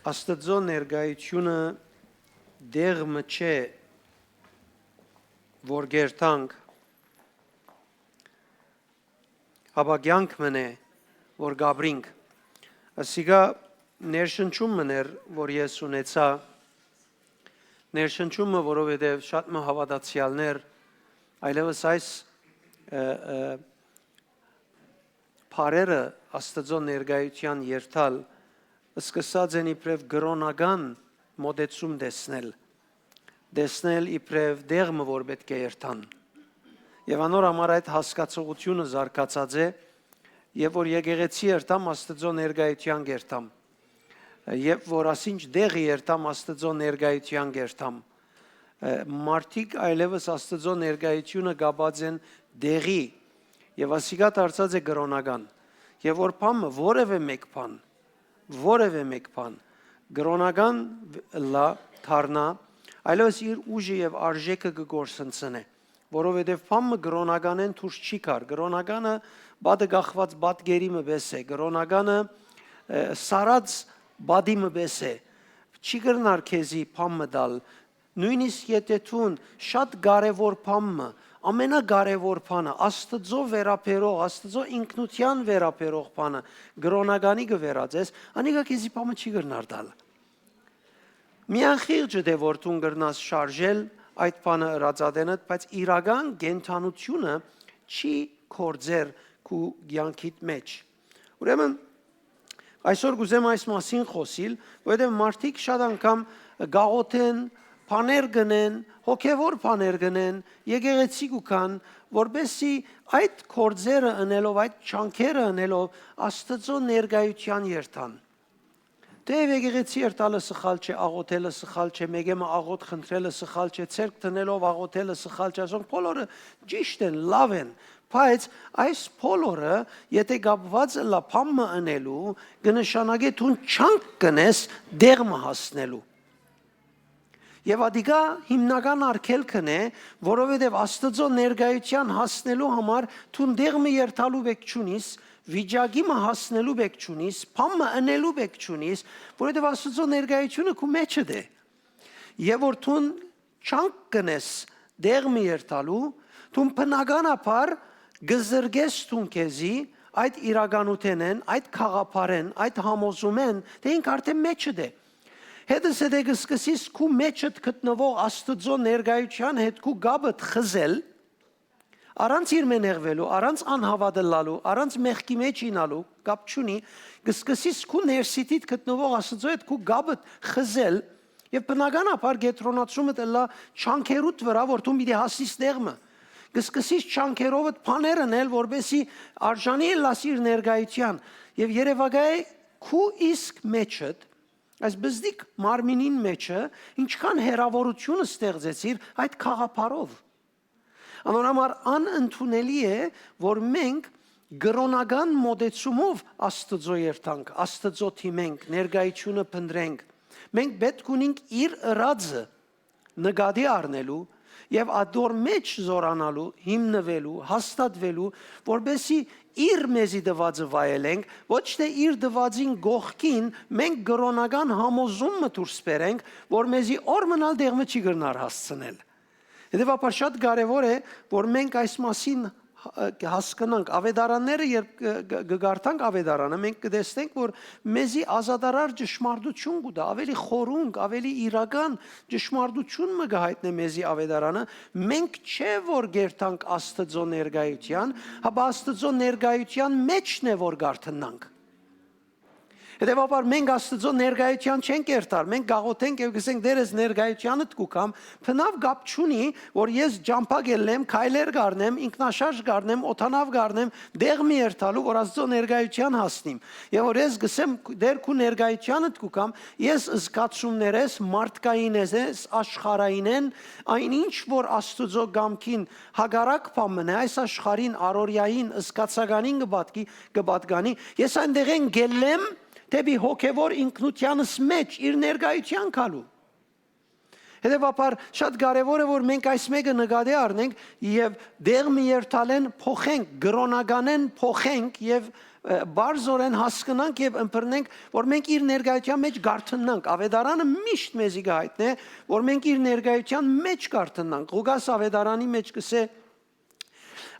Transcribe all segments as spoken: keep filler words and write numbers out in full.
Աստուծոյ ներկայութիւնը դեղ մը չէ, որ կերթանք, հապա կեանք մըն է, որ կ'ապրինք։ Ասիկա ներշնչում մըն էր, որ ես ունեցայ, ներշնչումը, որովհետեւ շատ մը հաւատացեալներ այլեւս այս, ը, ը, բառերը Աստուծոյ ներկայութեան երթալ սկսած են իբրեւ կրօնական մոտեցում տեսնել, տեսնել իբրեւ դեղ մը, որ պէտք է երթան։ Եւ անոր համար այդ հասկացողութիւնը զարգացած է, եւ որ եկեղեցի երթամ, Աստուծոյ ներկայութեան կ'երթամ, եւ որ ասինչ դեղի երթամ, Աստուծոյ ներկայութեան կ'երթամ։ Ը, մարդիկ այլեւս Աստուծոյ ներկայութիւնը կապած են դեղի, եւ ասիկա դարձած է կրօնական, եւ որ բան մը, որեւէ մէկ բան, որեւէ մէկ բան կրօնական ըլլայ, դառնայ, այլեւս իր ուժը եւ արժէքը կը կորսնցնէ, որովհետեւ բան մը կրօնականէն դուրս չի գար։ Կրօնականը պատը կախված պատկերի մը պէս է, կրօնականը, ը, սառած պատի մը պէս է, չի կրնար քեզի բան մը տալ, նոյնիսկ եթէ դուն շատ կարեւոր բան մը, ամենակարեւոր բանը, Աստուծոյ վերաբերող, Աստուծոյ ինքնութեան վերաբերող բանը կրօնականի կը վերածես, անիկա քեզի բան մը չի կրնար տալ։ Միայն խիղճը դէ որ դուն կրնաս շարժել այդ բանը ըրած ատենդ, բայց իրական կենդանութիւնը չի գործեր քու կեանքիդ մէջ։ Ուրեմն, այսօր կ'ուզեմ այս մասին խօսիլ, որովհետեւ մարդիկ շատ անգամ կ'աղօթեն, բաներ կ'ընեն, հոգեւոր բաներ կ'ընեն, եկեղեցի կու գան, որպէսզի այդ գործերը ընելով, այդ ջանքերը ընելով Աստուծոյ ներկայութեան երթան։ Թէեւ եկեղեցի երթալը սխալ չէ, աղօթելը սխալ չէ, մէկէ մը աղօթք խնդրելը սխալ չէ, ձեռք դնելով աղօթելը սխալ չէ, ասոնք բոլորը ճիշդ են, լաւ են, բայց այս բոլորը, եթէ կապուած ըլլայ բան մը ընելու, կը նշանակէ դուն ջանք կ'ընես դեղ մը հասնելու։ Եւ ատիկա հիմնական արգելքն է, որովհետեւ Աստուծոյ ներկայութեան հասնելու համար դուն դեղ մը երթալու պէք չունիս, վիճակի մը հասնելու պէք չունիս, բան մը ընելու պէք չունիս, որովհետեւ Աստուծոյ ներկայութիւնը քու մէջդ է։ Եւ որ դուն ջանք կ'ընես դեղ մը երթալու, դուն բնականաբար կը զրկես դուն քեզի այդ իրականութենէն, այդ գաղափարէն, այդ համոզումէն, թէ ինք արդէն մէջդ է։ Հետզհետէ կը սկսիս քու մէջդ գտնուող Աստուծոյ ներկայութեան հետ քու կապդ խզել, առանց իրմէ նեղուելու, առանց անհաւատ ըլլալու, առանց մեղքի մէջ իյնալու, կապ չունի, կը սկսիս քու ներսիդիդ գտնուող Աստուծոյ հետ քու կապդ խզել եւ բնականաբար կեդրոնացումդ ըլլայ ջանքերուդ վրայ, որ դու պիտի հասնիս տեղ մը։ Կը սկսիս ջանքերովդ բաներ ընել, որպէսզի արժանի ըլլաս իր ներկայութեան եւ երեւակայ քու իսկ մէջդ, այս բզդիկ մարմինին մէջը, ինչքան հեռաւորութիւն ստեղծեցիր այդ գաղափարով։ Անոր համար անընդունելի է, որ մենք կրօնական մոտեցումով Աստուծոյ երթանք, Աստուծոյ դիմենք, ներկայութիւնը փնտռենք։ Մենք պէտք ունենք իր ըրածը նկատի առնելու եւ ատոր մէջ զօրանալու, հիմնուելու, հաստատուելու, որպէսզի իր մեզի տուածը վայելենք, ոչ թէ իր տուածին կողքին մենք կրօնական համոզում մը դուրս բերենք, որ մեզի օր մնալ տեղ մը չի կրնար հասցնել։ Հետեւաբար շատ կարեւոր է, որ մենք այս մասին հա-, հասկնանք։ Ավետարանները, երբ կ-, կ-, կը կարդանք ավետարանը, մենք կը տեսնենք, որ մեզի ազատարար ճշմարտություն կու տայ, ավելի խորունկ, ավելի իրական ճշմարտություն մը կը հայտնէ մեզի ավետարանը։ Մենք չէ որ կերթանք Աստուծոյ ներկայութեան, հապա Աստուծոյ ներկայութեան մէջն է որ կարթնանք։ Հետեւաբար մենք Աստուծոյ ներկայութեան չենք երթար, մենք կաղոթենք եւ կսենք. «Տէր, ես ներկայութեանդ կու գամ», բնաւ կապ չունի, որ ես ճամբայ կ'ելլեմ, քայլեր կ'առնեմ, ինքնաշարժ կ'առնեմ, օդանաւ կ'առնեմ, տեղ մը երթալու, որ Աստուծոյ ներկայութեան հասնիմ։ Եւ որ ես կ'ըսեմ. «Տէր, քու ներկայութեանդ կու գամ», ես զգացումներես, մարդկայինս, աշխարհայինեն, այն ինչ որ Աստուծոյ կամքին հակառակ բան մը, այս աշխարհին, առօրեային, զգացականին կը պատկի, կը պատկանի, ես այնտեղէն կ'ելլեմ դէպի հոգեւոր ինքնութեանս մէջ, իր ներկայութեան գալու։ Հետեւաբար շատ կարեւոր է, որ մենք այս մէկը նկատի առնենք եւ տեղ մը երթալէն փոխենք, կրօնականէն փոխենք եւ ը, բարձրորեն հասկնանք եւ ըմբռնենք, որ մենք իր ներկայութեան մէջ կ'արթնանք։ Աւետարանը միշտ մեզի կը յայտնէ, որ մենք իր ներկայութեան մէջ կ'արթնանք։ Ղուկաս Աւետարանի մէջ կ'ըսէ.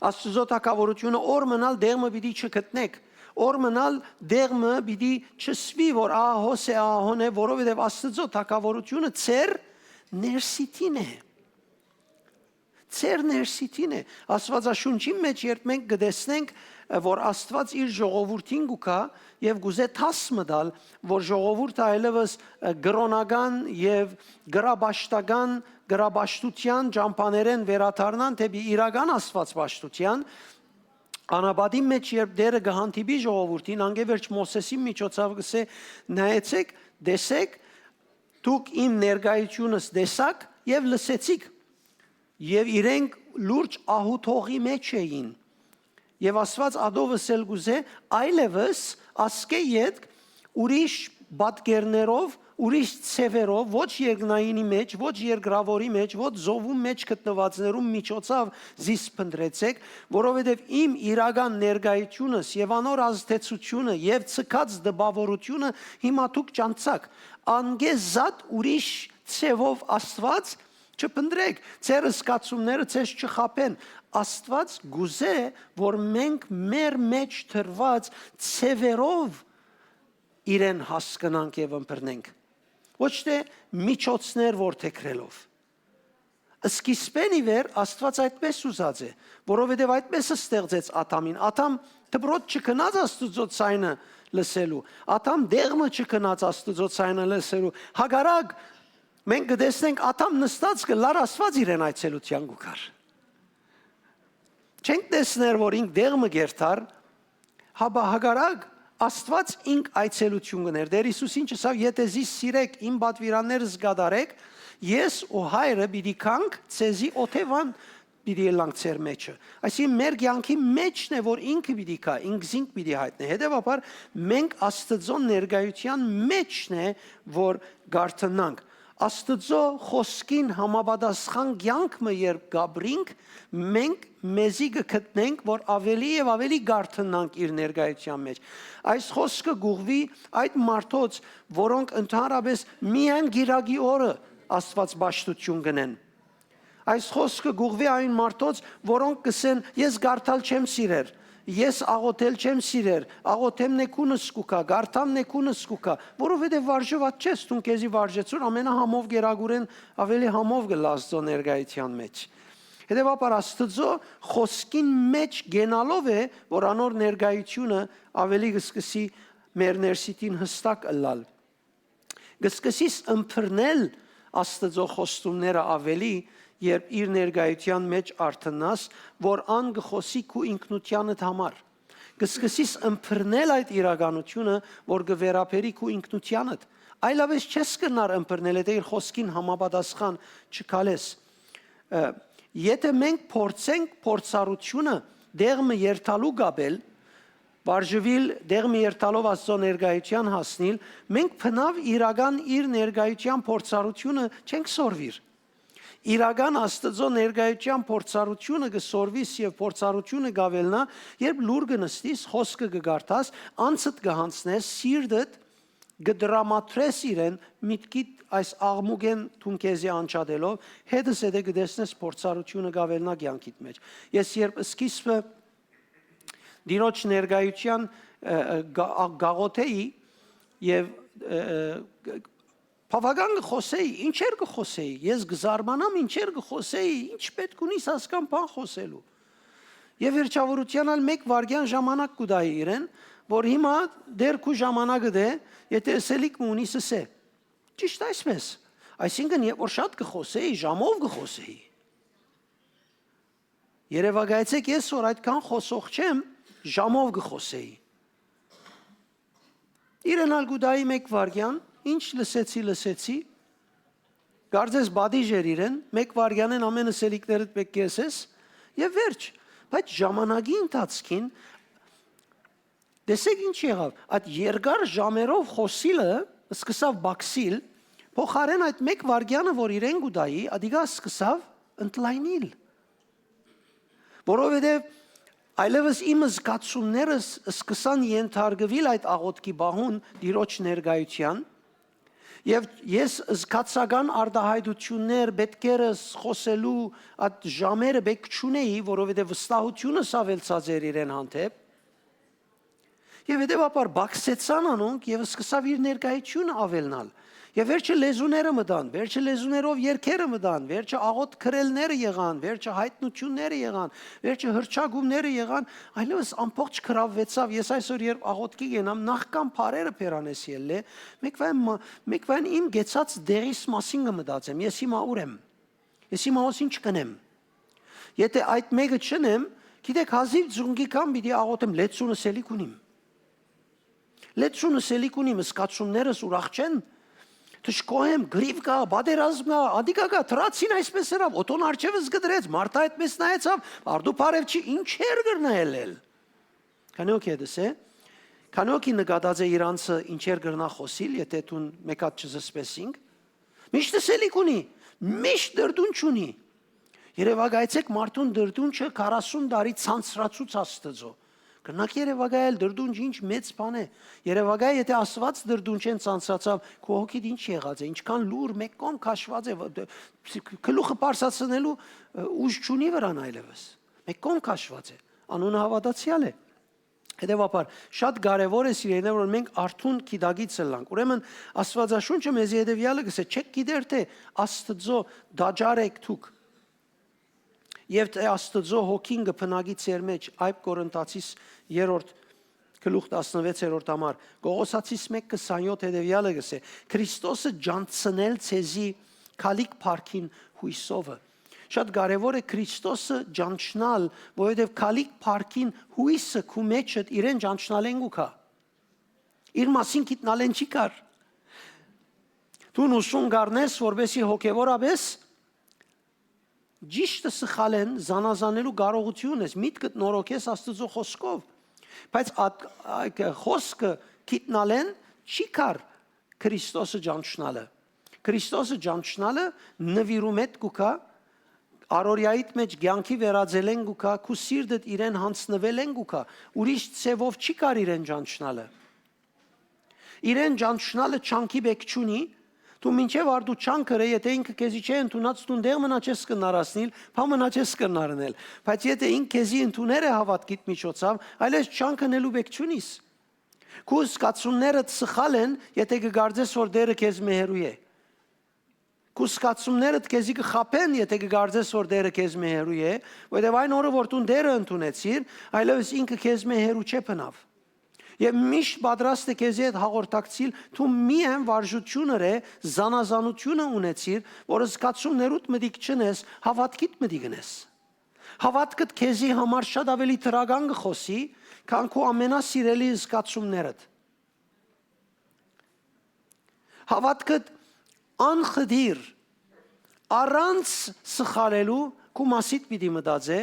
«Աստուծոյ թագաւորութիւնը օր մնալ դեղ մը պիտի չգտնէք, օր մնալ դեղ մը պիտի չսուի, որ ահա հոս է, ահա հոն է, որովհետեւ Աստուծոյ թագաւորութիւնը ձեր ներսիդին է»։ Ձեր ներսիդին է։ Աստուածաշունչին մէջ երբ մենք կը տեսնենք, ը, որ Աստուած իր ժողովուրդին կու գայ եւ կ'ուզէ դաս մը տալ, որ ժողովուրդը այլեւս, ը, կրօնական եւ կրապաշտական, կրապաշտութեան ճամբաներէն վերադառնան դէպի իրական Աստուածպաշտութեան, անապատին մէջ երբ Տէրը կը հանդիպի ժողովուրդին, անկէ վերջ Մովսէսին միջոցաւ կ'ըսէ. «Նայեցէք, տեսէք, դուք իմ ներկայութիւնս տեսաք եւ լսեցիք»։ Եւ իրենք լուրջ ահուտողի մէջ էին։ Եւ Աստուած ատով ըսել կ'ուզէ, այլեւս ասկէ ետք ուրիշ պատկերներով, ուրիշ ձեւերով, ոչ երկնայինի մէջ, ոչ երկրաւորի մէջ, ոչ ծովուն մէջ գտնուածներուն միջոցաւ զիս փնտռեցէք, որովհետեւ իմ իրական ներկայութիւնս եւ անոր ազդեցութիւնը եւ ցկած տպաւորութիւնը հիմա դուք ճանչցաք։ Անկէ զատ ուրիշ ձեւով Աստուած չփնտռէք, ձեր զգացումները ձեզ չխաբեն։ Աստուած կ'ուզէ, որ մենք մեր մէջ դրուած ձեւերով իրեն հասկնանք եւ ըմբռնենք, ոչ թէ միջոցներ որդեգրելով։ Սկիզբէն ի վեր Աստուած այդպէս ուզած է, որովհետեւ այդպէս ստեղծեց Ադամին։ Ադամ դպրոց չգնաց Աստուծոյ ձայնը լսելու, Ադամ դեղ մը չգնաց Աստուծոյ ձայնը լսելու։ Հակառակ, մենք կը տեսնենք, Ադամ նստած կ'ըլլար, Աստուած իրեն այցելութեան կու գար։ Չենք տեսներ, որ ինք դեղ մը կ'երթար, հապա հակառակ, Աստուած ինք այցելութիւն կ'ընէր։ Տէր Յիսուս ինչ ըսաւ. «Եթէ զիս սիրէք, իմ պատուիրաններս կատարէք, ես ու Հայրը պիտի գանք, ձեզի օթեւան պիտի ըլլանք ձեր մէջը»։ Այսինքն, մեր կեանքի մէջն է, որ ինքը պիտի գայ, ինք զինք պիտի յայտնէ։ Հետեւաբար, մենք Աստուծոյ ներկայութեան մէջն է, որ կ'արթնանք։ Աստուծոյ խօսքին համապատասխան կեանք մը երբ կ'ապրինք, մենք մեզի կը գտնենք, որ աւելի եւ աւելի կ'արթնանք իր ներկայութեան մէջ։ Այս խօսքը կ'ուղղուի այդ մարդոց, որոնք ընդհանրապէս միայն կիրակի օրը Աստուածպաշտութիւն կ'ընեն։ Այս խօսքը կ'ուղղուի այն մարդոց, որոնք կ'ըսեն. «Ես կարդալ չեմ սիրեր, ես աղոթել չեմ սիրեր, աղոթեմ նեկունս կու գայ, կարդամ նեկունս կու գայ», որովհետեւ վարժուած չես, դուն քեզի վարժեցուր, ամենահամով կերակուրէն աւելի համով կ'ըլլայ Աստուծոյ ներկայութեան մէջ։ Հետեւաբար, Աստուծոյ խօսքին մէջ կենալով է, որ անոր ներկայութիւնը աւելի կը սկսի մեր ներսիդին յստակ ըլլալ։ Կը սկսիս ըմբռնել Աստուծոյ խոստումները աւելի, երբ իր ներկայութեան մէջ արթննաս, որ ան կը խօսի քու ինքնութեանդ համար։ Կը սկսիս ըմբռնել այդ իրականութիւնը, որ կը վերաբերի քու ինքնութեանդ։ Այլապէս չես կրնար ըմբռնել, եթէ իր խօսքին համապատասխան չգալես։ Ը, եթէ մենք փորձենք փորձառութիւնը դեղ մը երթալու կապել, վարժուիլ դեղ մը երթալով Աստուծոյ ներկայութեան հասնիլ, մենք բնաւ իրական իր ներկայութեան փորձառութիւնը չենք սորվիր։ Իրական Աստուծոյ ներկայութեան փորձառութիւնը կը սորվիս եւ փորձառութիւնը կ'աւելնայ, երբ լուռ կը նստիս, խօսքը կը կարդաս, անձդ կը յանձնես, սիրտդ կը տրամադրես իրեն, միտքիդ այս աղմուկէն դուն քեզի անջատելով, հետզհետե կը տեսնես փորձառութիւնը կ'աւելնայ կեանքիդ մէջ։ Ես երբ սկիզբը Տիրոջ ներկայութեան, ը, ը, գա-, ա-, գաղութ էի եւ, ը, ը, գ-, բաւական կը խօսէի, ինչեր կը խօսէի, ես կը զարմանամ, ինչեր կը խօսէի, ինչ պէտք ունիս հասկան բան խօսելու։ Եւ վերջաւորութեան ալ մէկ վայրկեան ժամանակ կու տայի իրեն, որ հիմա դեռ քու ժամանակդ է, եթէ ըսելիք մը ունիս, ըսէ։ Ճիշդ այսպես։ Այսինքն, երբ որ շատ կը խօսէի, ժամով կը խօսէի։ Երեւակայեցէք, ես որ այդքան խօսող չեմ, ժամով կը խօսէի։ Իրեն ալ կու տայի մէկ վայրկեան, ինչ լսեցի, լսեցի, կարծես պատիժ էր իրեն, մէկ վայրկեանէն ամեն ըսելիքներդ պէտք կը լսես, եւ վերջ։ Բայց ժամանակի ընթացքին, տեսեք ինչ եղավ, այդ երկար ժամերով խօսիլը սկսավ բակսիլ, փոխարեն այդ մէկ վայրկեանը, որ իրեն կու տայի, ադիկա սկսավ ընդլայնիլ։ Որովհետեւ Այլեւս իմ զգացումներս սկսան ենթարկուիլ այդ աղօթքի պահուն Տիրոջ ներկայութեան, եւ ես զգացական արտահայտութիւններ, պետքերս, խօսելու այդ ժամերը պէտք չունէի, որովհետեւ վստահութիւնս աւելցած էր իրեն հանդէպ։ Եւ հետեւաբար պակսեցան անոնք եւ սկսաւ իր ներկայութիւնը աւելնալ։ Եւ վերջը լեզուները մտան, վերջը լեզուներով երգերը մտան, վերջը աղօթք գրելները եղան, վերջը յայտնութիւնները եղան, վերջը հռչակումները եղան, այլեւս ամբողջ գրաւեցաւ։ Ես այսօր երբ աղօթքի գնամ, նախքան բառերը բերանես ելլէ, մէկ վայ-, մէկ վայրեն իմ գեցած դեղիս մասին կը մտածեմ, ես հիմա ուր եմ, ես հիմա հոս ինչ կ'ընեմ։ Եթե այդ մէկը չընեմ, գիտեք, հազիւ ծունկի կամ պիտի աղօթեմ, լեցունս էլի կունիմ։ Լեցունս էլի կունիմ, զգացումներս ուրախ չեն, դժգոհ եմ, գրիվ կայ, պատերազմ կայ, ադիկա կայ, դրացին այսպէս ըրաւ, օտոն առջեւս կտրեց, մարդը այդպէս նայեցաւ, արդու բարեւ չի, ինչեր կրնայ ելլել։ Քանի օքի հետս է, քանի օքի նկատած է իրանցը ինչեր կրնայ խօսիլ, եթե դուն մէկ հատ չզսպես ինք, միշտ էս էլի կունի, միշտ դրդուն չունի։ Երեւակայեցէք մարդուն դրդունչը քառասուն տարի ցանցրացուց Աստծո։ Կրնաք երեւակայել դրդունչ ինչ մեծ բան է։ Երեւակայ, եթե Աստուած դրդունչէն ցանցացաւ, քու հոգիդ ինչ եղած է, ինչքան լուր մէկ կողմ քաշուած է, դ-, գլուխը պարսացնելու, ը, ուժ չունի վրան այլեւս։ Մէկ կողմ քաշուած է։ Անունը հաւատացեալ է։ Հետեւաբար, շատ կարեւոր է, սիրելիներ, որ մենք արթուն գիտակից ըլլանք։ Ուրեմն, Աստուածաշունչը մեզի հետեւեալը կ'ըսէ. «Չէք գիտեր թէ Աստծո տաճար էք դուք, եւ թէ Աստծո հոգին կը բնակի ձեր մեջ»։ Այդ Կորինթացիս երրորդ գլուխ տասնվեցերորդ համար, Կողոսացիս մէկ քսանյոթ հետեւեալը կ'ըսէ. «Քրիստոսը ճանչցնել ձեզի գալիք փառքին յոյսովը»։ Շատ կարեւոր է Քրիստոսը ճանչնալ, որովհետեւ գալիք փառքին յոյսը քու մեջդ իրեն ճանչնալէն կու գայ։ Իր մասին գիտնալէն չի գար։ Դուն ուսում կ'առնես, որպեսզի հոգեւորապէս ճիշդը սխալէն զանազանելու կարողութիւն ես, միտքդ նորոգես Աստուծոյ խօսքով, բայց այդ, այդ խօսքը գիտնալէն չի գար Քրիստոսը ճանչնալը։ Քրիստոսը ճանչնալը նուիրումէդ կու գայ, առօրեայիդ մեջ կեանքի վերածելէն կու գայ, քու սիրտդ իրեն յանձնուելէն կու գայ, ուրիշ ձեւով չի գար իրեն ճանչնալը։ Իրեն ճանչնալը չանքի պէք չունի, դու մինչեւ արդու չանք ըրէ, եթե ինքը քեզի չէ ընդունած, դուն տեղ մնա չես կրնար հասնիլ, բան մնա չես կրնար ընել։ Բայց եթե ինք քեզի ընդուներ է հաւատքիդ միջոցով, այլեւս չանք ընելու պէք չունիս։ Քու զգացումներդ սխալ են, եթե կը կարծես, որ Տէրը քեզմէ հեռու է։ Քու զգացումներդ քեզի կը խաբեն, եթե կը կարծես, որ Տէրը քեզմէ հեռու է, որովհետեւ այն օրը, որ դուն Տէրը ընդունեցիր, այլեւս ինքը քեզմէ հեռու չէ բնաւ։ Եւ միշտ պատրաստ է քեզի հետ հաղորդակցիլ, դու միայն վարժութիւն ըրէ, զանազանութիւնը ունեցիր, որ զգացումներուդ մտիկ չընես, հաւատքիդ մտիկ ընես։ Հաւատքդ քեզի համար շատ աւելի դրական կը խօսի, քան քու ամենասիրելի զգացումներդ։ Հաւատքդ անխտիր, առանց սխալելու քու մասիդ պիտի մտածէ,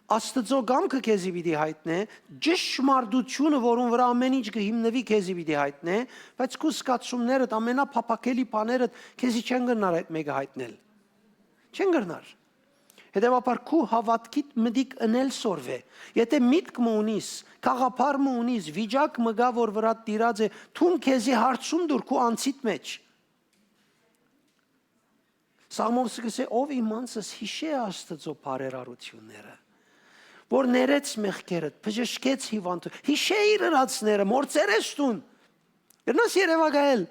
Աստուծոյ կամքը քեզի պիտի յայտնէ, ճշմարտութիւնը, որուն վրայ ամէն ինչ կը հիմնուի, քեզի պիտի յայտնէ, բայց քու զգացումներդ, ամենափափաքելի բաներդ քեզի չեն կրնար այդ մէկը յայտնել։ Չեն կրնար։ Հետեւաբար քու հաւատքիդ մտիկ ընել սորվէ։ Եթե միտք մը ունիս, գաղափար մը ունիս, վիճակ մը կայ, որ վրադ տիրած է, դուն քեզի հարցում տուր քու անձիդ մեջ։ Սաղմոնսը կ'ըսէ. «Ով իմ անձս յիշէ Աստուծոյ բարերարութիւնները, որ ներեց մեղքերդ, բժշկեց հիվանդը, յիշէ իր ըրածները, մոռցեր ես դուն»։ Կրնաս երեւակայել։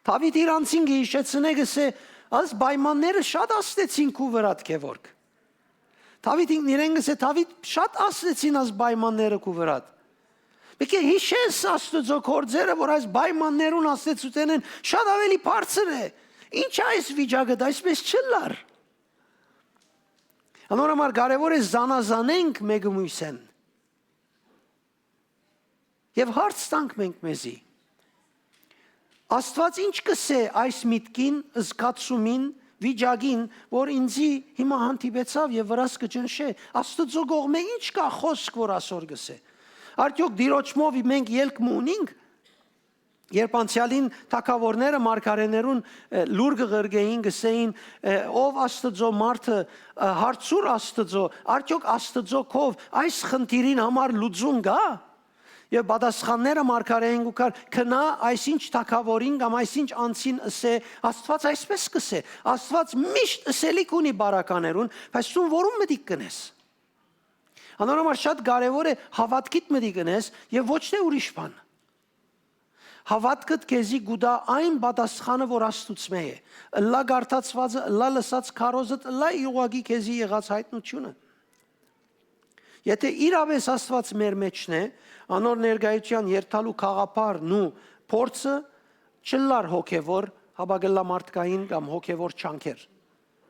Դաւիթ իր անձին կը յիշեցնէ, կ'ըսէ. «Այս պայմանները շատ ազդեցին քու վրադ, գեորգ»։ Դաւիթ ինքն իրեն կ'ըսէ. «Դաւիթ, շատ ազդեցին այս պայմանները քու վրադ»։ Պէտք է յիշես Աստուծոյ գործերը, որ այս պայմաններուն ազդեցութենէն շատ աւելի բարձր է։ Ի՞նչ է այս վիճակը, դա այսպես չըլլար։ Անոր համար կարեւոր է զանազանենք մէկը մյուսէն։ Եւ հարց տանք մենք մեզի. «Աստուած ի՞նչ կ'ըսէ այս միտքին, զգացումին, վիճակին, որ ինձի հիմա հանդիպեցաւ եւ վրաս կը ճնշէ։ Աստուծոյ կողմէ ի՞նչ կայ խօսք, որ ասոր կ'ըսէ։ Արդեօք Տիրոջմով մենք ելք մը ունի՞նք»։ Երբ անցեալին թագաւորները մարգարէներուն, ը, լուր կը ղրկէին, կ'ըսէին, ը, «Ով Աստուծոյ մարդը, ը, հարցուր Աստուծոյ, արդեօք Աստուծոյ քով այս խնդիրին համար լուծում կա»։ Եւ պատասխանները մարգարէին կու գար. «Գնա, այսինչ թագաւորին կամ այսինչ անձին ըսէ, Աստուած այսպէս կ'ըսէ»։ Աստուած միշտ ըսելիք ունի բարականերուն, բայց դուն որուն մտիկ կ'ընես։ Անոր համար շատ կարեւոր է հաւատքիդ մտիկ ընես եւ ոչ թէ ուրիշ բան։ Հաւատքդ քեզի կու տայ այն պատասխանը, որ Աստուծմէ է։ Ըլլայ կարդացուածը, ըլլայ լսած քարոզդ, ըլլայ ուղղակի քեզի եղած յայտնութիւնը։ Եթէ իրապէս Աստուած մեր մէջն է, անոր ներկայութեան երթալու գաղափարն ու փորձը չըլլար հոգեւոր, հապա կ'ըլլայ մարդկային կամ հոգեւոր չանքեր,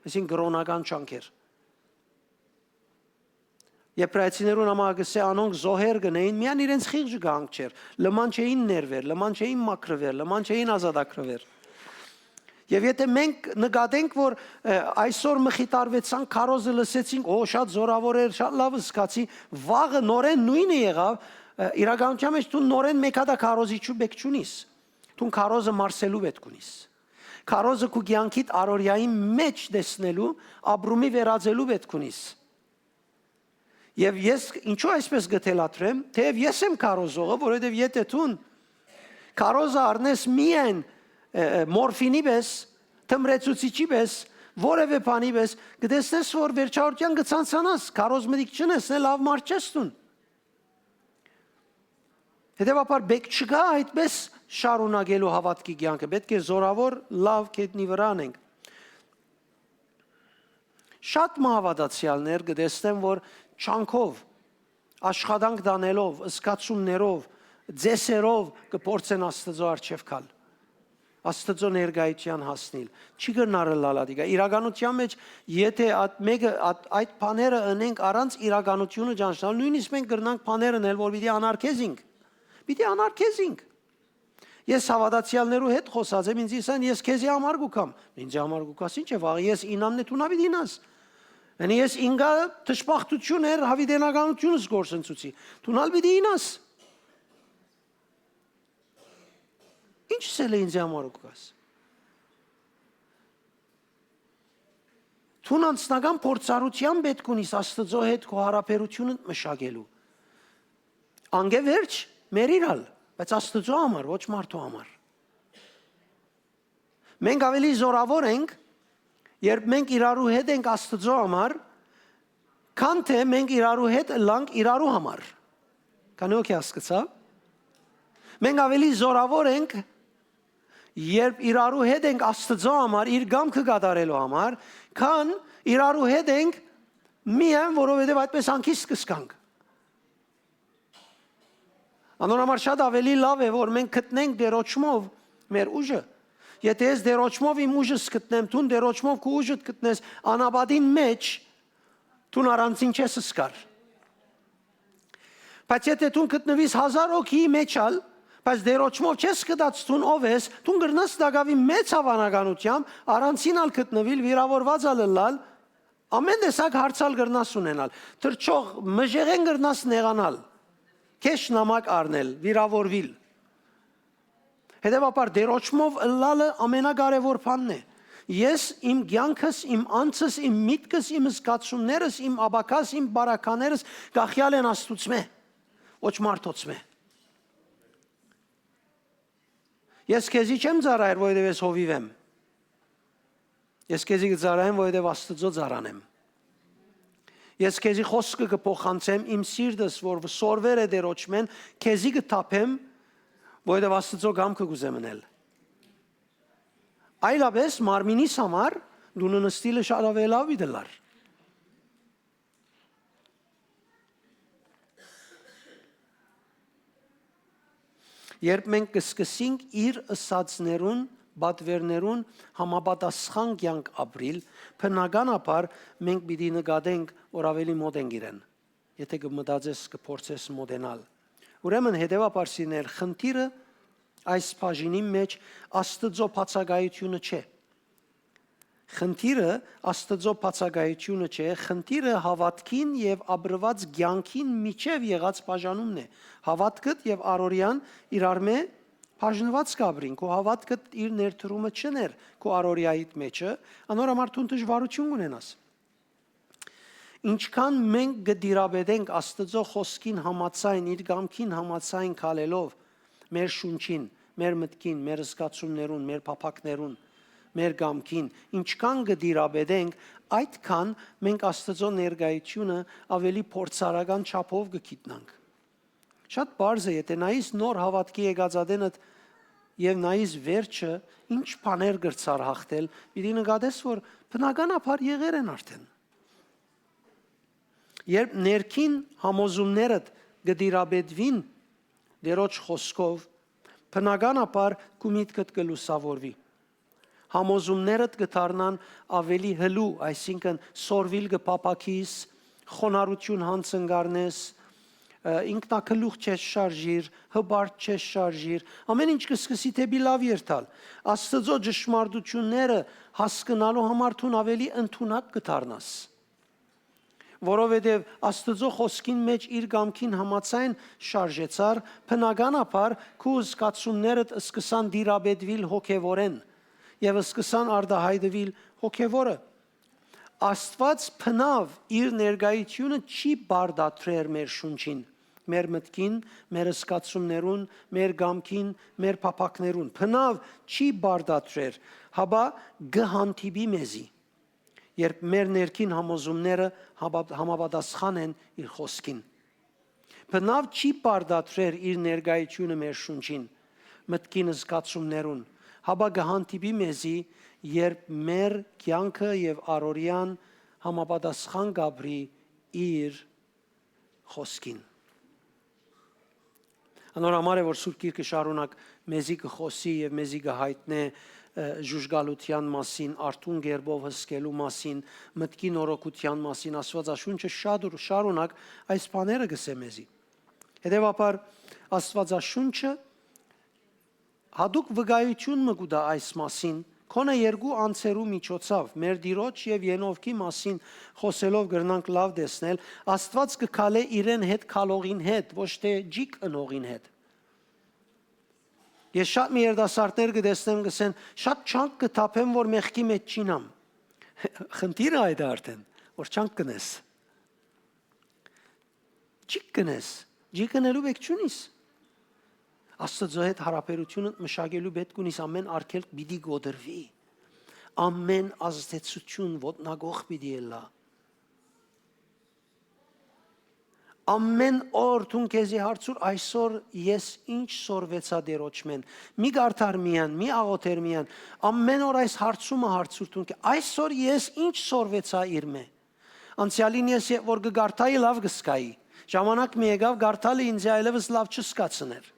այսինքն կրօնական չանքեր։ Եբրայեցիներուն համար կ'ըսէ, անոնք զոհեր կ'ընէին, միայն իրենց խիղճը կ'հանգչէր, լման չէին ներուեր, լման չէին մաքրուեր, լման չէին ազատագրուեր։ Եւ եթէ մենք նկատենք, որ, ը, այսօր մխիթարուեցանք, քարոզը լսեցինք, օ, շատ զօրաւոր էր, շատ լաւ զգացի, վաղը նորէն նոյնը եղաւ, ը, իրականության մեջ դու նորէն մէկ հատա քարոզիչու պէտք չունիս, դուն քարոզը մարսելու պէտք ունիս։ Քարոզը քու կեանքիդ առօրեայի մեջ տեսնելու, ապրումի վերածելու պէտք ունիս։ Եւ ես ինչու այսպես կը թելադրեմ, թէեւ ես եմ քարոզողը, որովհետեւ եթէ դուն քարոզը առնես միայն, ը, ը, մորֆինի պէս, թմրեցուցիչի պէս, որեւէ բանի պէս, կտեսնես, որ վերջավորութեան կը ցանցանաս, քարոզ մտիկ չունես, լաւ մարդ չես դուն։ Հետեւաբար պէտք չկայ այդպես շարունակելու հաւատքի կեանքը, պէտք է զօրաւոր լաւ գետնի վրայ անենք։ Շատ մը հաւատացեալներ կը տեսնեմ, որ չանքով, աշխատանք տանելով, զգացումներով, ծեսերով կը փորձեն Աստուծոյ առջեւ գալ, Աստուծոյ ներկայութեան հասնիլ։ Չի կրնար ըլլալ ատիկա։ Իրականության մեջ, եթէ այդ մեկը, այդ, այդ բաները ընենք առանց իրականությունը ճանչնալ, նոյնիսկ մենք կրնանք բաներ ընել, որ պիտի անարգեզինք։ Պիտի անարգեզինք։ Ես հաւատացեալներու հետ խօսած եմ, ինձ ըսեն, «Ես քեզի համար կու գամ»։ «Ինձի համար կու գաս, ի՞նչ է, վաղը ես ինանն է, դուն ալ պիտի ինաս»։ Յանի ես ինկա դժբախտություն էր, յաւիտենականությունս գործընծուցի։ «Դուն ալ պիտի ինաս»։ Ի՞նչ ըսել է, «Ինձի համար կու գաս»։ Դուն անձնական փորձառութեան պէտք ունիս Աստուծոյ հետ քո յարաբերութիւնը մշակելու։ Անկէ վերջ, մերիր ալ, բայց Աստուծոյ համար, ոչ մարդու համար։ Մենք աւելի զօրաւոր ենք, երբ մենք իրարու հետ ենք Աստուծոյ համար, քան թէ մենք իրարու հետ ըլլանք իրարու համար։ Քանի՞ օքէ հասկցա։ Մենք աւելի զօրաւոր ենք, երբ իրարու հետ ենք Աստուծոյ համար, իր կամքը կատարելու համար, քան իրարու հետ ենք միայն որովհետեւ այդպես հանգիստ կ'զգանք։ Անոր համար շատ աւելի լաւ է, որ մենք գտնենք Տէրոջմով մեր ուժը։ Եթէ ես Տէրոջմով իմ ուժս գտնեմ, դուն Տէրոջմով քու ուժդ գտնես, անապատին մեջ դուն առանձին չես զգար։ Բայց եթէ դուն գտնուիս հազար հոգիի մեջ ալ, բայց Տէրոջմով չես գտած դուն ով ես, դուն կրնաս տակաւի մեծ հաւանականությամբ առանձին ալ գտնուիլ, վիրաւորուած ալ ըլլալ, ամեն տեսակ հարց ալ կրնաս ունենալ, թռչող մժեղէն կրնաս նեղանալ, քեշ նամակ առնել, վիրաւորուիլ։ Հետեւաբար, Տէրոջմով ըլլալը ամենակարեւոր բանն է։ Ես իմ կեանքս, իմ անձս, իմ միտքս, իմ զգացումներս, իմ ապագաս, իմ բարականերս կախեալ են Աստուծմէ, ոչ մարդոցմէ։ Ես քեզի չեմ ծառայեր, որովհետեւ ես հովիւ եմ։ Ես քեզի կը ծառայեմ, որովհետեւ Աստուծոյ ծառան եմ։ Ես քեզի խօսքը կը փոխանցեմ, իմ սիրտս, որ սորվեր է Տէրոջմէն, քեզի կը թափեմ, որովհետեւ Աստուծոյ կամքը կ'ուզեմ ընել։ Այլապէս մարմինիս համար դունը նստիլը շատ աւելի լաւ պիտի լար։ Երբ մենք կը սկսենք իր ըսածներուն, պատվերներուն համապատասխան կեանք ապրիլ, բնականաբար մենք պիտի նկատենք, որ աւելի մօտ ենք իրեն, եթէ կը մտածես, կը փորձես մոտենալ։ Ուրեմն, հետեւաբար, սիրներ, խնդիրը այս բաժինին մեջ Աստուծոյ բացակայութիւնը չէ։ Խնդիրը Աստուծոյ բացակայութիւնը չէ, խնդիրը հաւատքին եւ ապրուած կեանքին միջեւ եղած բաժանումն է։ Հաւատքդ եւ առօրեան իրարմէ բաժնուած կ'ապրին, քու հաւատքդ իր ներդրումը չ'ընէր քու առօրեայիդ մէջը, անոր համար դուն դժուարութիւն կ'ունենաս։ Ինչքան մենք կը տիրապետենք Աստուծոյ խօսքին համաձայն, իր կամքին համաձայն քալելով, մեր շունչին, մեր մտքին, մեր զգացումներուն, մեր փափաքներուն, մեր կամքին, ինչքան կը տիրապետենք, այդքան մենք Աստուծոյ ներկայութիւնը աւելի փորձառական չափով կը գիտնանք։ Շատ պարզ է, եթէ նայիս նոր հաւատքի եկած ատենդ եւ նայիս վերջը, ինչ բաներ կրցար յաղթել, պիտի նկատես, որ բնականաբար եղեր են արդեն։ Երբ ներքին համոզումներդ կը տիրապետուին Տիրոջ խօսքով, բնականաբար քու միտքդ կը լուսաւորուի։ Համոզումներդ կը դառնան աւելի հլու, այսինքն՝ սորվիլ կը փափաքիս, խոնարհութիւն յանձն կ'առնես, ը, ինքնակլուխ չես շարժիր, հպարտ չես շարժիր, ամէն ինչ կը սկսի դէպի լաւ երթալ։ Աստուծոյ ճշմարտութիւնները հասկնալու համար դուն աւելի ընդունակ կը դառնաս, որովհետեւ Աստուծոյ խօսքին մէջ իր կամքին համաձայն շարժեցար, բնականաբար քու զգացումներդ սկսան տիրապետուիլ հոգեւորեն եւ սկսան արտայայտուիլ հոգեւորը։ Աստուած բնաւ իր ներկայութիւնը չի պարտադրեր մեր շունչին, մեր մտքին, մեր զգացումներուն, մեր կամքին, մեր փափաքներուն։ Բնաւ չի պարտադրեր, հապա կը հանդիպի մեզի, երբ մեր ներքին համոզումները հապա-, համապատասխան են իր խօսքին։ Բնաւ չի պարտադրեր իր ներկայութիւնը մեր շունչին, մտքին, զգացումներուն, հապա կը հանդիպի մեզի, երբ մեր կեանքը եւ առօրեան համապատասխան կ'ապրի իր խօսքին։ Անոր համար է, որ Սուրբ Գիրքը շարունակ մեզի կը խօսի եւ մեզի կը յայտնէ, ը, ժուժկալութեան մասին, արթուն կերպով հսկելու մասին, մտքի նորոգութեան մասին։ Աստուածաշունչը շատ ուր-, շարունակ այս բաները կ'ըսէ մեզի։ Հետեւաբար, Աստուածաշունչը յատուկ վկայութիւն մը կու տայ այս մասին, գոնե երկու անձերու միջոցով, մեր Տիրոջ եւ Ենովքի մասին խօսելով կրնանք լաւ տեսնել, Աստուած կը քալէ իրեն հետ քալողին հետ, ոչ թէ ճիգ ընողին հետ։ Ես շատ մի երիտասարդներ կը տեսնեմ, կ'ըսեն, «Շատ չանկ կը թափեմ, որ մեղքի մէջ չիյնամ»։ Խնդիրը այդ է արդեն, որ չանկ կ'ընես։ Ճիգ կ'ընես, ճիգ ընելու պէք չունիս։ Աստուծոյ հետ յարաբերութիւնդ մշակելու պէտք ունիս, ամէն արգելք պիտի կոտրուի։ Ամէն ազդեցութիւն ոտնակոխ պիտի ելլայ։ Ամէն օր դուն քեզի հարցուր, այսօր ես ինչ սորվեցայ Տիրոջմէն։ Մի կարդար միայն, մի աղոթեր միայն։ Ամէն օր այս հարցումը հարցուր դուն քեզի, այսօր ես ինչ սորվեցայ իրմէ։ Անցեալին ես երբ որ կը կարդայի, լաւ կը զգայի։ Ժամանակ մը եկաւ, կարդալը ինձի այլեւս լաւ չզգացնէր։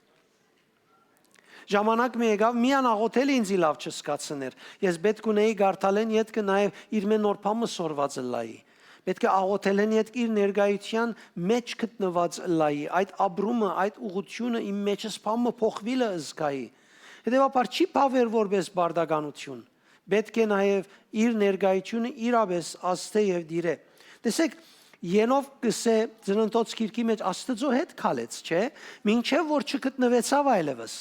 Ժամանակ մը եկաւ, միայն աղոթելը ինձի լաւ չզգացնէր։ Ես պէտք ունէի կարդալէն ետքը նաեւ իրմէ նոր բան մը սորված ըլլայի։ Պէտք է աղոթելէն ետք իր ներկայութեան մէջ գտնուած ըլլայի, այդ ապրումը, այդ ուղղութիւնը իմ մէջս բան մը փոխուիլը զգայի։ Հետեւաբար չի բաւեր որպէս պարտականութիւն։ Պէտք է նաեւ իր ներկայութիւնը իրապէս ազդէ եւ տիրէ։ Տեսեք, Ենովք կ'ըսէ Ծննդոց գիրքի մէջ, Աստուծոյ հետ քալեց, չէ՞, մինչեւ որ չգտնուեցաւ այլեւս։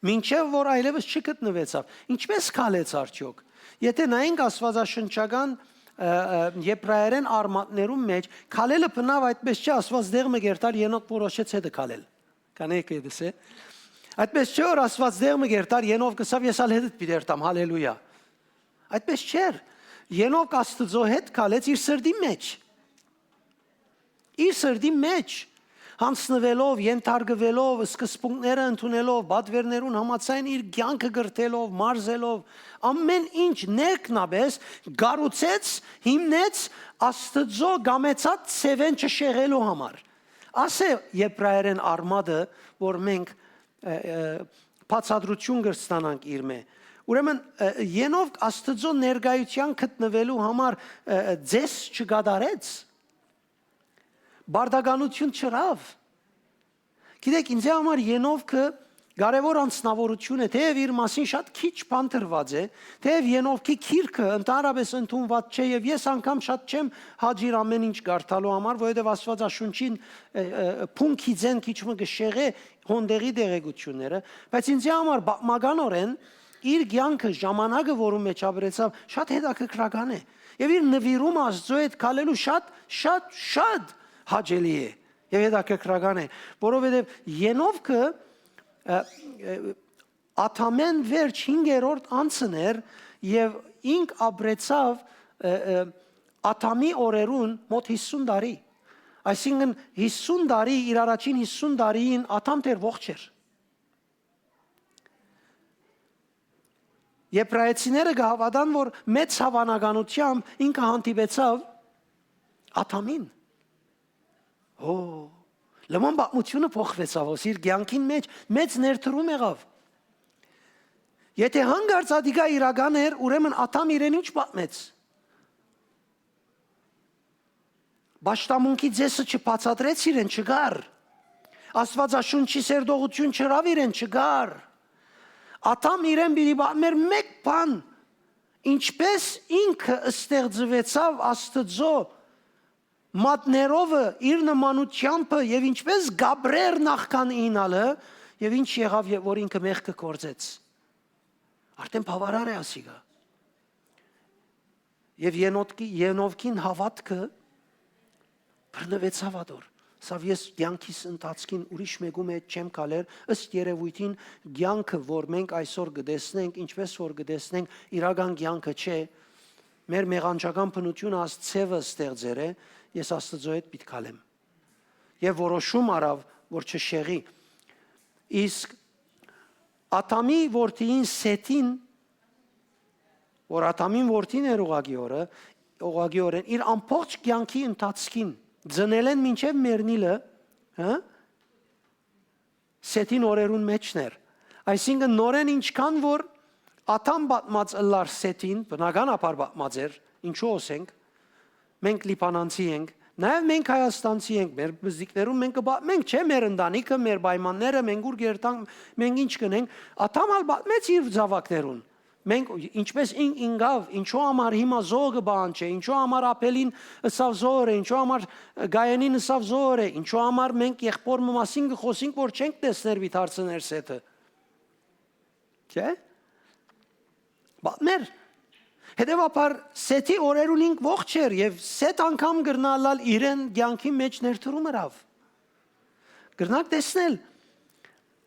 Մինչեւ որ այլեւս չգտնուեցաւ։ Ինչպէ՞ս քալեց արդեօք։ Եթէ նայենք աստուածաշնչական, ը, ը, եբրայերէն արմատներուն մէջ, քալելը բնաւ այդպէս չէ, Աստուած դեղ մը կերտար, Ենովք որոշեց հետը քալել։ Կանեի կը դսե։ Այդպես չէ՞ որ Աստուած դեղ մը կերտար, Ենովք ըսաւ, «Ես ալ հետդ պիտի երթամ», հալելույա։ Այդպես չէր։ Ենովք Աստուծոյ հետ քալեց իր սրտի մէջ։ Իր սրտի մէջ, յանձնուելով, ենթարկուելով, սկզբունքները ընդունելով, պատվերներուն համաձայն իր կեանքը կրթելով, մարզելով, ամէն ինչ ներքնաբէս կառուցեց, հիմնեց Աստուծոյ կամեցած ձեւէն չշեղելու համար։ Ասէ եբրայերէն արմատը, որ մենք, ը, ը, բացատրութիւն կրցնանանք իրմէ։ Ուրեմն, ը, Ենովք Աստուծոյ ներկայութեան գտնուելու համար, ը, ը, ձեզ չկատարեց, պարտականութիւն չըրաւ։ Գիտեք, ինձի համար Ենովքը կարեւոր անձնաւորութիւն է, թէեւ իր մասին շատ քիչ բան դրուած է, թէեւ Ենովքի գիրքը ընդհանրապէս ընդունուած չէ, եւ ես անգամ շատ չեմ հաճիր ամէն ինչ կարդալու համար, որովհետեւ Աստուածաշունչին, ը, ը, փունքիցէն քիչ մը կը շեղէ հոն տեղի տեղեկութիւնները, բայց ինձի համար պատմականօրէն իր կեանքը, ժամանակը, որուն մեջ ապրեցաւ, շատ հետաքրքրական է։ Եւ իր նուիրումը Աստուծոյ հետ քալելու շատ, շատ, շատ հաճելի է եւ հետաքրքրական է, որովհետեւ Ենովքը, ը, ը, Ադամէն վերջ հինգերորդ անձն էր եւ ինք ապրեցաւ, ը, ը, Ադամի օրերուն մոտ յիսուն տարի։ Այսինքն, յիսուն տարի, իր առաջին յիսուն տարիին Ադամ դեռ ողջ էր։ Եբրայեցիները կը հաւատան, որ մեծ հաւանականութեամբ ինքը հանդիպեցաւ Ադամին։ Հո, լման պատմութիւնը փոխուեցաւ, հոս իր կեանքին մեջ մեծ ներդրում եղաւ։ Եթէ հանկարծ ատիկա իրական էր, ուրեմն Ադամ իրեն ի՞նչ պատմեց։ Պաշտամունքի ձեսը չբացատրեց իրեն, չկար։ Աստուածաշունչի սերտողութիւն չըրաւ իրեն, չկար։ Ադամ իրեն պիտի պատմէր մէկ բան, ինչպէս ինքը ստեղծուեցաւ Աստուծոյ մատներովը, իր նմանութեամբը եւ ինչպէս կ'ապրէր նախքան իյնալը, եւ ինչ եղաւ, որ ինքը մեղքը գործեց։ Արդէն բաւարար է ասիկա։ Եւ Ենովքի, Ենովքին հաւատքը բռնուեցաւ ատոր։ Սա ես կեանքիս ընթացքին ուրիշ մէկու մէջ չեմ քալեր, ըստ երեւոյթին կեանքը, որ մենք այսօր կը տեսնենք, ինչպէս որ կը տեսնենք, իրական կեանքը չէ, մեր մեղանչական բնութիւնը այս ձեւը ստեղծեր է, ես Աստուծոյ հետ պիտի քալեմ։ Եւ որոշում առաւ, որ չշեղի։ Իսկ Ադամի որդիին Սեթին, որ Ադամին որդին էր ուղղակի օրը, ուղղակի օրեն, իր ամբողջ կեանքի ընթացքին, ծնելէն մինչեւ մեռնիլը, հա, Սեթին օրերուն մէջն էր։ Այսինքն, նորէն ինչքան որ Ադամ պատմած ըլլար Սեթին, բնականաբար պատմած էր, ինչու՞ ըսենք, մենք լիբանանցի ենք, նաեւ մենք հայաստանցի ենք, մեր բզիկներուն մենք կը պատմենք, չէ՞, մեր ընտանիքը, մեր պայմանները, մենք ուր կերտանք, մենք ինչ կ'ընենք, Ադամ ալ պատմեց իր զաւակներուն։ Մենք, ինչպէս ին-, ինկաւ, ինչու համար հիմա զոհ կը պահանջէ, ինչու համար Աբէլին ըսաւ զոհ է, ինչու համար Կայենին ըսաւ զոհ է, ինչու համար մենք եղբոր մը մասին կը խօսենք, որ չենք տեսներ, պիտի հարցնէր Սեթը։ Չէ՞։ Պատմեր։ Հետեւաբար, Սեթի օրերուն ինք ողջ էր եւ Սեթ անգամ կրնայ ըլլալ իրեն կեանքի մեջ ներդրում ըրաւ։ Կրնաք տեսնել,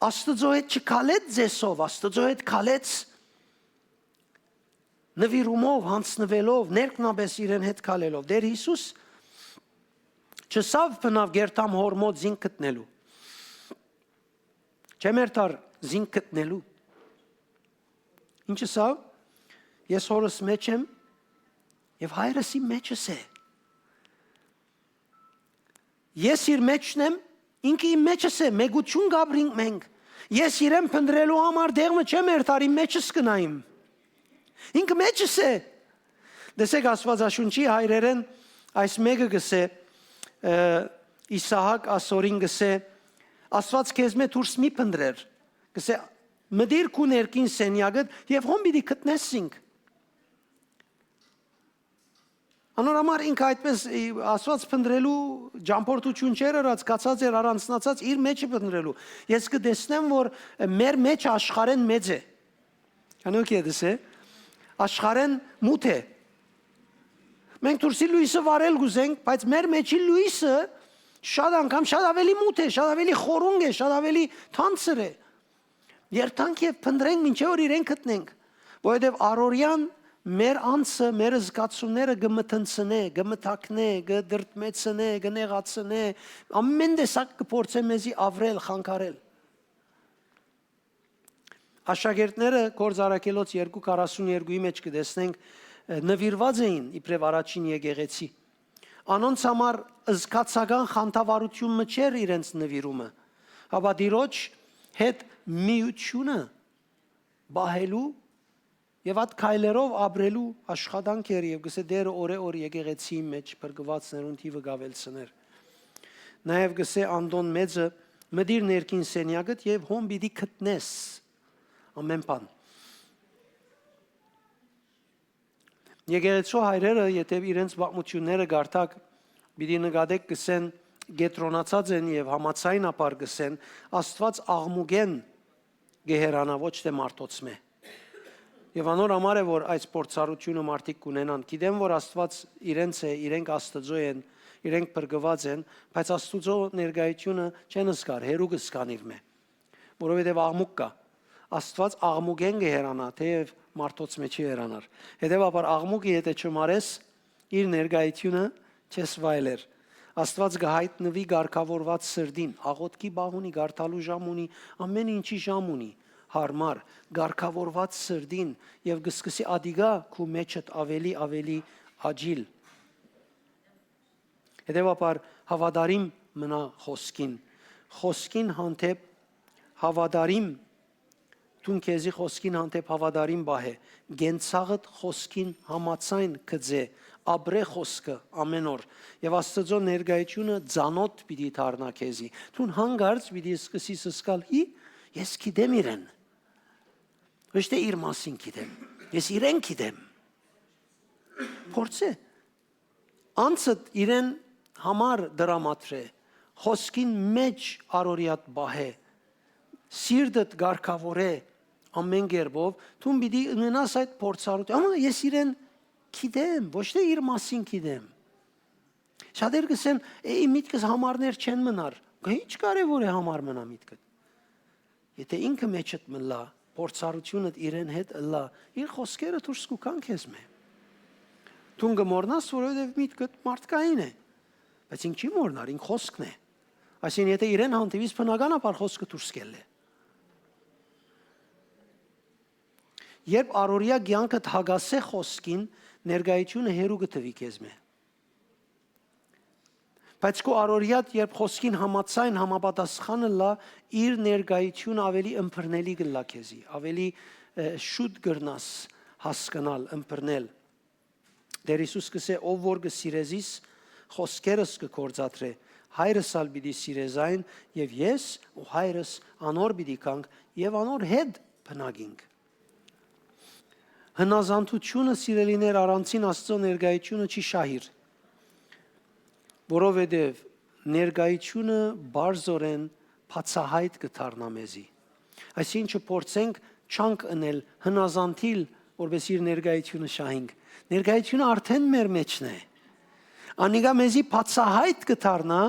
Աստուծոյ հետ չքալեց ձեսով, Աստուծոյ հետ քալեց նուիրումով, յանձնուելով, ներքնապէս իրեն հետ քալելով։ Տէր Յիսուս չըսաւ բնաւ կերտամ հօր մոտ զինք գտնելու։ Չեմ երթար զինք գտնելու։ Ինչ ըսաւ։ Ես հորս մեջ եմ եւ հայրս իմ մեջս է։ Ես իր մեջն եմ, ինքը իմ մեջս է, մեկություն կ'ապրինք մենք։ Ես իրեն փնտրելու համար դեղ մը չեմ երթար, իմ մեջս կնայ իմ։ Ինքը մեջս է։ Տեսեք, Աստուածաշունչի հայրերէն այս մէկը կ'ըսէ, ը, Իսահակ ասորին կ'ըսէ, Աստուած քեզմէ դուրս մի փնտրեր։ Կ'ըսէ, մտիր քու ներքին սենեակդ եւ հոն պիտի գտնես զինք։ Անոր համար ինքը այդպես, ի, Աստուած փնտրելու ճամփորդութիւն չէր ըրած, գացած էր, առանձնացած իր մեջը փնտրելու։ Ես կը տեսնեմ, որ մեր մեջը աշխարհէն մեծ է։ Կանոք ետս է, աշխարհէն մութ է։ Մենք դուրսի լոյսը վարել կ'ուզենք, բայց մեր մեջի լոյսը շատ անգամ շատ ավելի մութ է, շատ ավելի խորունկ է, շատ ավելի թանձր է։ Երթանք եւ փնտրենք, մինչեւ որ իրեն գտնենք, որովհետեւ առօրեան մեր անձը, մեր զգացումները կը մթնցնէ, կը մթագնէ, կը դրդմեցնէ, կը նեղացնէ, ամեն տեսակ կը փորձէ մեզի աւրել, խանգարել։ Աշակերտները Գործ Առաքելոց երկու քառասուն երկուի մեջ կը տեսնենք, ը, նուիրուած էին իբրեւ առաջին եկեղեցի։ Անոնց համար զգացական խանդավառութիւն մը չէր իրենց նուիրումը, հապա Տիրոջ հետ միութիւնը պահելու եւ այդ քայլերով ապրելու աշխատանք էր, եւ կ'ըսէ Տէրը օրէ օր եկեղեցիի մեջ փրկուածներուն թիւը կ'աւելցնէր։ Նաեւ կ'ըսէ Անդոն Մեծը, Մտիր ներքին սենեակդ եւ հոն պիտի գտնես ամէն բան։ Եկեղեցու հայրերը, եթե իրենց պատմութիւնները կարդաք, պիտի նկատեք, կսեն, կեդրոնացած են եւ համաձայնաբար կսեն, Աստուած աղմուկէն կը հեռանայ, ոչ թէ մարդոցմէ։ Եւ անոր համար է, որ այս փորձառութիւնը մարդիկ կունենան։ Գիտեմ, որ Աստուած իրենց է, իրենք Աստուծոյ են, իրենք փրկուած են, բայց Աստուծոյ ներկայութիւնը չեն զգար, հեռու կը զգան իրմէ, որովհետեւ աղմուկ կայ։ Աստուած աղմուկէն կը հեռանայ, թէեւ մարդոցմէ չի հեռանար։ Հետեւաբար, աղմուկը եթէ չմարես, իր ներկայութիւնը չես վայելեր։ Աստուած կը յայտնուի կարգաւորուած սրտին, աղօթքի պահ ունի, կարդալու ժամ ունի, ամէն ինչի ժամ ունի, յարմար, կարգաւորուած սրտին, եւ կը սկսի ատիկա քու մեջդ ավելի, ավելի աջիլ։ Հետեւաբար, հաւատարիմ մնա խօսքին։ Խօսքին հանդէպ հաւատարիմ, դուն քեզի խօսքին հանդէպ հաւատարիմ պահէ, կենցաղդ խօսքին համաձայն գծէ, ապրէ խօսքը ամէն օր, եւ Աստուծոյ ներկայութիւնը ծանօթ պիտի դառնայ քեզի։ Դուն յանկարծ պիտի սկսես զգալ. «Ի, ես գիտեմ իրեն»։ Ոչ թէ իր մասին գիտեմ, ես իրեն գիտեմ։ Փորձէ։ Անձդ իրեն համար դրամատրէ, խօսքին մէջ առօրեադ պահէ, սիրտդ կարգաւորէ ամէն կերպով, դուն պիտի ունենաս այդ փորձառութիւնը։ Ահա ես իրեն գիտեմ, ոչ թէ իր մասին գիտեմ։ Շատեր կ'ըսեն. «Էի, միտքս համարներ չեն մնար»։ Գա, ի՞նչ կարեւոր է համար մնայ միտքդ։ Եթէ ինքը մեջդ մնայ, փորձառութիւնդ իրեն հետ ըլլայ, իր խօսքերը դուրս կու գան քեզմէ։ Դուն կը մոռնաս, որովհետեւ միտքդ մարդկային է, բայց ինք չի մոռնար, ինք խօսքն է։ Այսինքն, եթէ իրեն հանդիպիս, բնականաբար խօսքը դուրս կ'ելլէ։ Երբ առօրեայ կեանքդ հակասէ խօսքին, ներկայութիւնը հեռու կը թուի քեզմէ։ Բայց քու առօրեադ, երբ խօսքին համաձայն, համապատասխան ըլլայ, իր ներկայութիւնը ավելի ըմբռնելի կ'ըլլայ քեզի, ավելի, ը, շուտ կրնաս հասկնալ, ըմբռնել։ Տէր Յիսուս կ'ըսէ. «Ով որ կը սիրէ զիս, խօսքերս կը գործադրէ, Հայրս ալ պիտի սիրէ զայն, եւ ես ու Հայրս անոր պիտի գանք եւ անոր հետ բնակինք»։ Հնազանդութիւնը, սիրելիներ, առանցին Աստուծոյ ներկայութիւնը չի շահիր, որովհետեւ ներկայութիւնը պարզօրէն բացայայտ կը դառնայ մեզի։ Այսինքն, փորձենք չանք ընել, հնազանդիլ, որպէս իր ներկայութիւնը շահենք։ Ներկայութիւնը արդէն մեր մէջն է։ Անիկա մեզի բացայայտ կը դառնայ,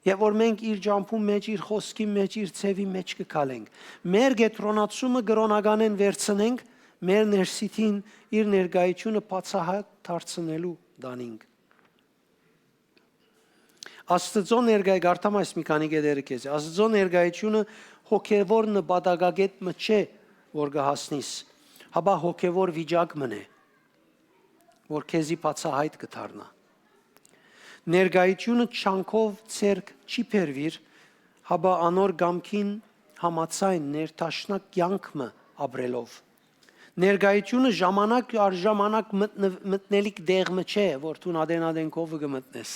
եւ որ մենք իր ճամբուն մէջ, իր խօսքի մէջ, իր ձեւի մէջ կը քալենք։ Մեր կեդրոնացումը կրօնականէն վերցնենք մեր ներսիդին, իր ներկայութիւնը բացայայտ դարձնելու տանինք։ Աստուծոյ ներկայ-, կարդամ այս մի քանի կետերը քեզի։ Աստուծոյ ներկայութիւնը հոգեւոր նպատակակետ մը չէ, որ կը հասնիս, հապա հոգեւոր վիճակ մըն է, որ քեզի բացայայտ կը դառնայ։ Ներկայութիւնը չանքով ձեռք չի բերուիր, հապա անոր կամքին համաձայն ներդաշնակ կեանք մը ապրելով։ Ներկայութիւնը ժամանակ առ ժամանակ մտնը-, մտնելիք տեղ մը չէ, որ դուն ատեն-ատեն քովը կը մտնես,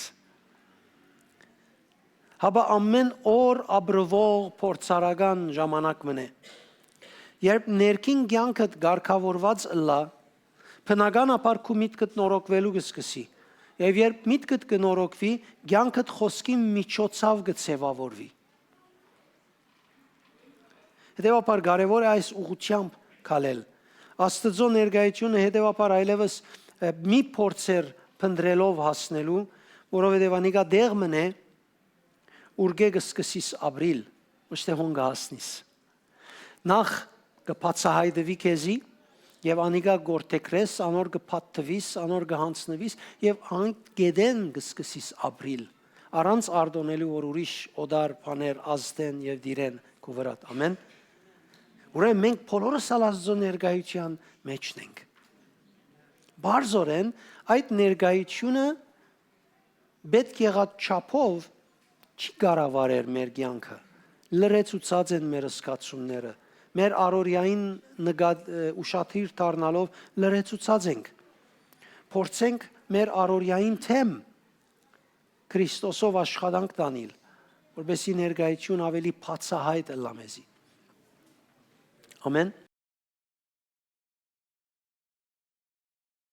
հապա ամէն օր ապրուող փորձառական ժամանակ մըն է։ Երբ ներքին կեանքդ կարգաւորուած ըլլայ, բնականաբար քու միտքդ նորոգուելու կը սկսի։ Եւ երբ միտքդ կը նորոգուի, կեանքդ խօսքի միջոցաւ կը ձեւաւորուի։ Հետեւաբար կարեւոր է այս ուղղությամբ քալել։ Աստուծոյ ներկայութիւնը հետեւաբար այլեւս, ը, մի փորձեր փնտրելով հասնելու, որովհետեւ անիկա տեղ մըն է, ուրկէ կը սկսիս ապրիլ, ոչ թէ հոն կը հասնիս։ Նախ կը բացայայտուի քեզի եւ անիկա կ'որդեգրես, անոր կը փաթթուիս, անոր կը յանձնուիս եւ ան կեդեն կը սկսիս ապրիլ, առանց արտոնելու, որ ուրիշ օտար բաներ ազդեն եւ տիրեն քու վրադ։ Ամէն։ Ուրեմն մենք բոլորս ալ Աստուծոյ ներկայութեան մէջն ենք։ Բարձորեն այդ ներկայութիւնը պետք եղած չափով չի կառավարեր մեր կեանքը։ Լրացուցած են մեր զգացումները, մեր առօրեային նկատ-, ը, ուշադիր դառնալով լրացուցած ենք։ Փորձենք մեր առօրեային թեմ Քրիստոսով աշխատանք տանիլ, որպեսզի ներկայությունը ավելի բացահայտ ըլլայ մեզի։ Ամեն։